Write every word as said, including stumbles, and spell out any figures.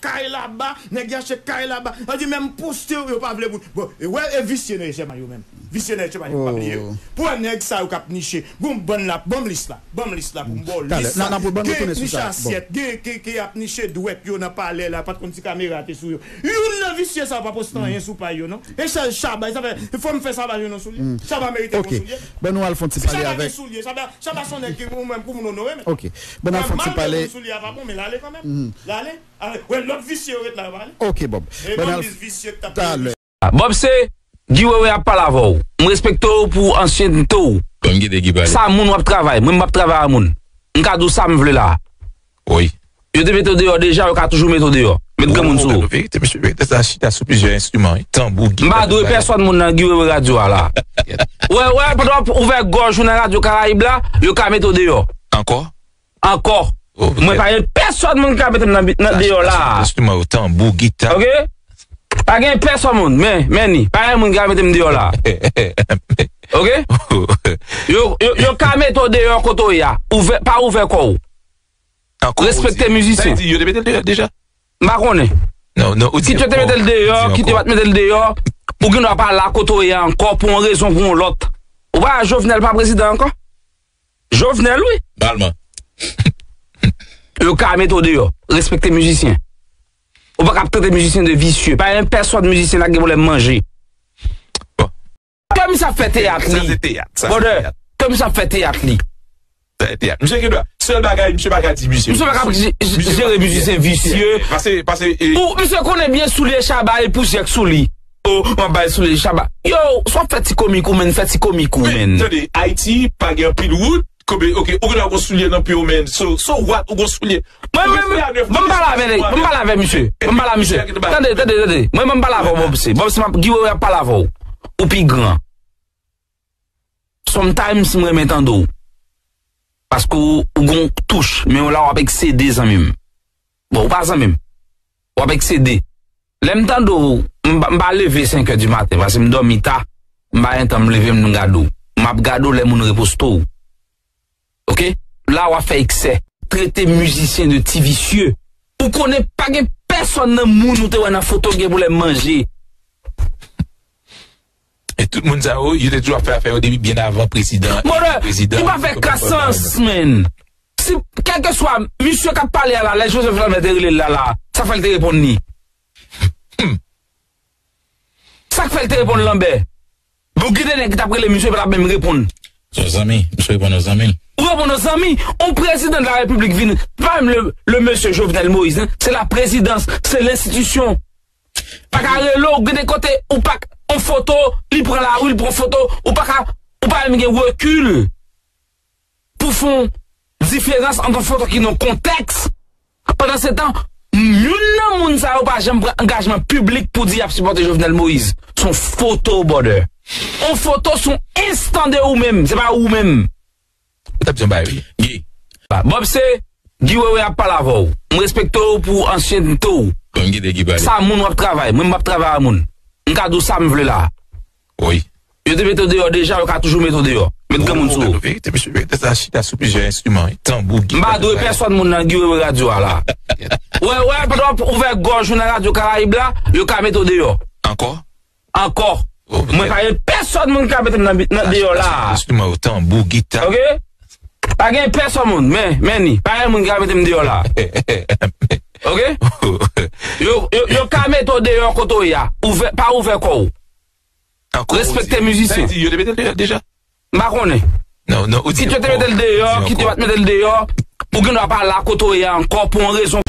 kay laba, nèg yo achte kay laba. Sa di menm poste yo, yo pa vle moun. Bon, e wè, e visye nan H M I yo menm. Visye nan H M I yo, pa bliye yo. Pou wè nèg sa yo k ap niche. Bon, bann la, ban m lis la. Ban m lis la pou m ba w lis la. Gen niche asyèt, gen ki, ki ap niche dwèt yo nan palè la, pa t konn si kamera te sou yo. Youn nan visye sa yo pa poste anyen sou pay yo, non. E Chaba, sa fè, fò m fè Chaba jwenn yon soulye. Chaba merite yon soulye. Ban nou al fè yon ti pale avèk. Chaba gen soulye, Chaba, Chaba se yon nèg ki ou menm pou moun onore, men. Ok. Ban nou al fè yon ti pale. Soulye a pa bon, men l ale kanmenm. L ale. Ale, wè, lòt visye yo ret la, yo pa ale. Ok, Bob. E ban nou al visye k t ap talè. Bob se Guy Wewe ap pale avè w. M respekte w pou ansyente w. Bon, m kite Guy pale. Sa moun w ap travay. Mwen, m p ap travay a moun. M ka di w sa m vle la. Wi. Yo te mete w deyò deja, yo ka toujou mete w deyò. Met granmoun sou ou. Verite, mesye, verite, sa chita sou plizyè enstriman, wi. Tanbou, gita. M pa dwe pèsòn moun nan Guy Wewe radyo a la. Wè, wè, pandan w ap ouvè gòj ou nan Radyo Karayib la, yo ka mete w deyò. Ankò? Ankò. Mwen pa gen pèsòn moun ki ka mete m nan, nan deyò la. Enstriman yo, tanbou, gita. Ok? Pa gen pèsòn moun, men, men ni. Pa gen moun ki ka mete m deyò la. Ok? Yo, yo, yo ka mete w deyò kote w ye a. Ouvè, pa ouvè kò w. Respekte mizisyen. Sa vle di, yo te mete l deyò deja? M pa konnen. Non, non, ou di ankò. Kit yo te mete l deyò, kit yo pa t mete l deyò, ou gen dwa pa la kote w ye a ankò pou yon rezon, pou yon lòt. Ou pa wè Jovenel pa prezidan ankò? Jovenel, wi. Palman. Yo ka mete w deyò. Respekte mizisyen. Ou pa ka trete mizisyen de visye. Pa gen pèsòn mizisyen la gen pwoblèm manje. Bon. Ke misye ap fè teyat li. Sa se teyat, sa se teyat. Brother, ke misye ap fè teyat li. Sa se teyat. Misye gen dwa. Sèl bagay, misye pa ka di misye. Misye pa ka j-, j-, jere mizisyen visye. Pase, pase, e. Ou, misye konnen byen soulye Chaba e pousyè k sou li. O, m ap bay soulye Chaba. Yo, sa w ap fè ti komik ou, menn, fè ti komik ou, menn. Tande, Ayiti pa gen anpil wout. Kobe, ok, ou gen dwa gon soulye nan pye w, menn. So, so what, ou gon soulye. Mwen, mwen, mwen, ban m pale avè, ban m pale avè misye. Ban m pale a misye. Tande, tande, tande. Mwen, ban m pale avè w, Bob se. Bob se, m ap, Guy Wewe ap pale avè w. Ou pi gran. Sometimes, m renmen tande w. Paske w, ou gon touch, men w la w ap eksede, zanmi m. Bon, ou pa zanmi m. W ap eksede. Lè m tande w, m pa, m pa leve senk è di maten, paske m dòmi ta, m pa gen tan m leve m gade w. M ap gade w lè moun reposte w. Ok? La w ap fè eksè. Trete mizisyen de ti visye. Ou konnen pa gen pèsòn nan moun ou te wè nan foto gen pwoblèm manje. E tout moun sa yo, yo te toujou ap fè afè yo depi byen avan prezidan. Mòdè, prezidan, li pa fè ka sans, menn. Si, kèlkeswa misye k ap pale a la, lè Joseph Lambert te rele l la, la, sa fè l te reponn li. Hmm. Sa k fè l te reponn Lambert? Bon, gen de nèg ki t ap rele misye, pa t ap menm reponn. Se yon zanmi, misye reponn yon zanmi. Ou reponn yon zanmi, yon prezidan de la repiblik vin, pa menm le, le mesye Jovenel Moïse, hein, c'est la présidence, c'est l'institution. Pa ka rele w, gen de kote, ou pa k-, yon foto, li pran lari, li pran foto, ou pa ka, ou pa menm gen rekil pou fè yon diferans ant yon foto ki nan kontèks. Pandan se tan, youn nan moun sa yo pa janm pran angajman piblik pou di y ap sipòte Jovenel Moïse. Se yon foto, brother. Yon foto se yon enstan de ou menm, se pa ou menm. Ou t ap di yon bagay, wi. Guy. Bob se Guy Wewe ap pale avè w. M respekte w pou ansyente w. Bon, m kite Guy pale. Sa moun w ap travay, mwen m p ap travay a moun. M ka di w sa m vle la. Wi. Yo te mete w deyò deja, yo ka toujou mete w deyò. Met granmoun sou ou. Verite, mesye, verite, sa chita sou plizyè enstriman, wi. Tanbou, gita. M pa dwe pèsòn moun nan Guy Wewe radyo a la. Wè, wè, pandan w ap ouvè gòj ou nan Radyo Karayib la, yo ka mete w deyò. Ankò? Ankò. Mwen pa gen pèsòn moun ki ka mete m nan, nan deyò la. Enstriman yo, tanbou, gita. Ok? Pa gen pèsòn moun, men, men ni. Pa gen moun ki ka mete m deyò la. Ok? Yo, yo, yo ka mete w deyò kote w ye a. Ouvè, pa ouvè kò w. Respekte mizisyen. Sa vle di, yo te mete l deyò deja? M pa konnen. Non, non, ou di ankò. Kit yo te mete l deyò, kit yo pa t mete l deyò, ou gen dwa pa la kote w ye a ankò pou yon rezon.